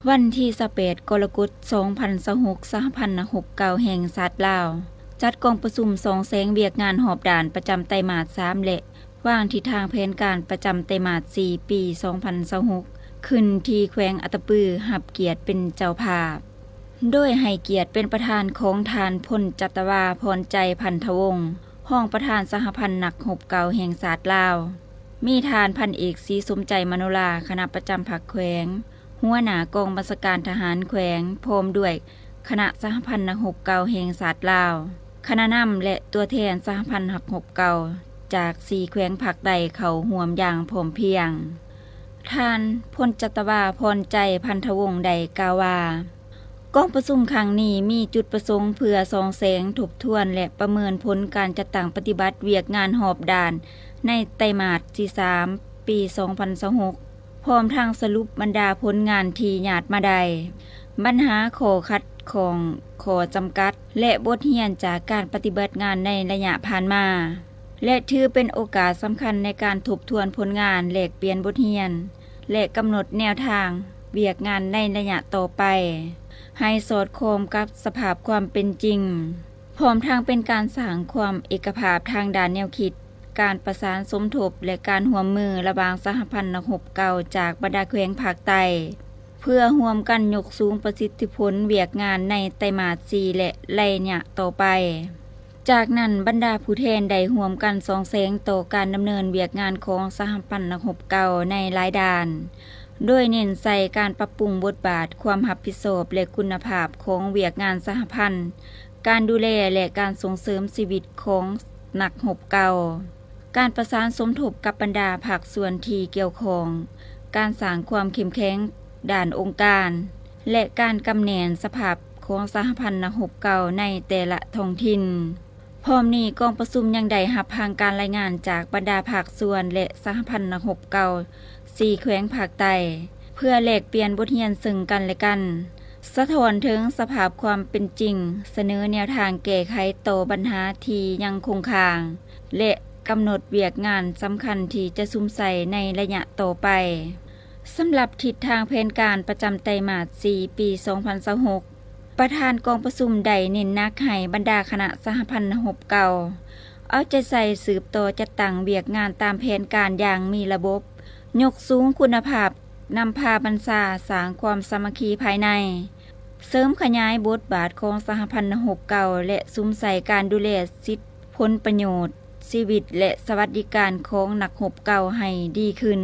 ວັນທີຊາວແປດ ກໍລະກົດ ສອງພັນຊາວຫົກ ສະຫະພັນນັກຮົບເກົ່າແຫ່ງຊາດລາວ ຈັດກອງປະຊຸມສ່ອງແສງວຽກງານຮອບດ້ານປະຈຳໄຕມາດສາມ ແລະ ວາງທິດທາງແຜນການປະຈຳໄຕມາດສີ່ ປີສອງພັນຊາວຫົກ ຂຶ້ນທີ່ແຂວງອັດຕະປື ຮັບກຽດເປັນເຈົ້າພາບ ໂດຍໃຫ້ກຽດເປັນປະທານຂອງທ່ານ ພົນຈັດຕະວາ ພອນໃຈ ພັນທະວົງ ຮອງປະທານສະຫະພັນນັກຮົບເກົ່າແຫ່ງຊາດລາວ, ມີທ່ານ ພັນເອກ ສີສົມໃຈ ມະໂນລາ ຄະນະປະຈຳພັກແຂວງ, ຫົວໜ້າກອງບັນຊາການທະຫານແຂວງ ພ້ອມດ້ວຍຄະນະສະຫະພັນນັກຮົບເກົ່າແຫ່ງຊາດລາວ, ຄະນະນຳ ແລະ ຕົວແທນສະຫະພັນນັກຮົບເກົ່າຈາກສີ່ແຂວງພາກໃຕ້ເຂົ້າຮ່ວມຢ່າງພ້ອມພຽງ. ທ່ານ ພົນຈັດຕະວາ ພອນໃຈ ພັນທະວົງ ໄດ້ກ່າວວ່າ ກອງປະຊຸມຄັ້ງນີ້ມີຈຸດປະສົງເພື່ອສ່ອງແສງ, ທົບທວນ ແລະ ປະເມີນຜົນການຈັດຕັ້ງປະຕິບັດວຽກງານຮອບດ້ານໃນໄຕມາດທີສາມ ປີສອງພັນຊາວຫົກ ພ້ອມທັງສະຫຼຸບບັນດາຜົນງານທີ່ຍາດມາໄດ້, ບັນຫາຂໍ້ຂັດຂ້ອງ, ຂໍ້ຈຳກັດ ແລະ ບົດຮຽນຈາກການປະຕິບັດງານໃນໄລຍະຜ່ານມາ ແລະ ຖືເປັນໂອກາດສຳຄັນໃນການທົບທວນຜົນງານ, ແລກປ່ຽນບົດຮຽນ ແລະ ກຳນົດແນວທາງວຽກງານໃນໄລຍະຕໍ່ໄປ ໃຫ້ສອດຄ່ອງກັບສະພາບຄວາມເປັນຈິງ, ພ້ອມທັງເປັນການສ້າງຄວາມເອກະພາບທາງດ້ານແນວຄິດ, ການປະສານສົມທົບ ແລະ ການຮ່ວມມືລະຫວ່າງສະຫະພັນນັກຮົບເກົ່າຈາກບັນດາແຂວງພາກໃຕ້ ເພື່ອຮ່ວມກັນຍົກສູງປະສິດທິຜົນວຽກງານໃນໄຕມາດສີ່ ແລະ ໄລຍະຕໍ່ໄປ. ຈາກນັ້ນ, ບັນດາຜູ້ແທນໄດ້ຮ່ວມກັນສ່ອງແສງຕໍ່ການດຳເນີນວຽກງານຂອງສະຫະພັນນັກຮົບເກົ່າໃນຫຼາຍດ້ານ, ໂດຍເນັ້ນໃສ່ການປັບປຸງບົດບາດ, ຄວາມຮັບຜິດຊອບ ແລະ ຄຸນນະພາບຂອງວຽກງານສະຫະພັນ, ການດູແລ ແລະ ການສົ່ງເສີມຊີວິດຂອງນັກຮົບເກົ່າ, ການປະສານສົມທົບກັບບັນດາພາກສ່ວນທີ່ກ່ຽວຂ້ອງ, ການສ້າງຄວາມເຂັ້ມແຂງດ້ານອົງການ ແລະ ການກຳແໜ້ນສະພາບຂອງສະຫະພັນນັກຮົບເກົ່າໃນແຕ່ລະທ້ອງຖິ່ນ. ພ້ອມນີ້, ກອງປະຊຸມຍັງໄດ້ຮັບຟັງການລາຍງານຈາກບັນດາພາກສ່ວນ ແລະ ສະຫະພັນນັກຮົບເກົ່າສີ່ແຂວງພາກໃຕ້ ເພື່ອແລກປ່ຽນບົດຮຽນເຊິ່ງກັນ ແລະ ກັນ, ສະທ້ອນເຖິງສະພາບຄວາມເປັນຈິງ, ສະເໜີແນວທາງແກ້ໄຂຕໍ່ບັນຫາທີ່ຍັງຄົງຄ້າງ ແລະ ກຳນົດວຽກງານສຳຄັນທີ່ຈະສຸມໃສ່ໃນໄລຍະຕໍ່ໄປ. ສຳລັບທິດທາງແຜນການປະຈຳໄຕມາດສີ່ ປີສອງພັນຊາວຫົກ ປະທານກອງປະຊຸມໄດ້ເນັ້ນໜັກໃຫ້ບັນດາຄະນະສະຫະພັນນັກຮົບເກົ່າ ເອົາໃຈໃສ່ສືບຕໍ່ຈັດຕັ້ງວຽກງານຕາມແຜນການຢ່າງມີລະບົບ, ຍົກສູງຄຸນນະພາບ, ນຳພາບັນຊາ, ສ້າງຄວາມສາມັກຄີພາຍໃນ, ເສີມຂະຫຍາຍບົດບາດຂອງສະຫະພັນນັກຮົບເກົ່າ ແລະ ສຸມໃສ່ການດູແລສິດ, ຜົນປະໂຫຍດ, ຊີວິດ ແລະ ສະຫວັດດີການຂອງນັກຮົບເກົ່າໃຫ້ດີຂຶ້ນ.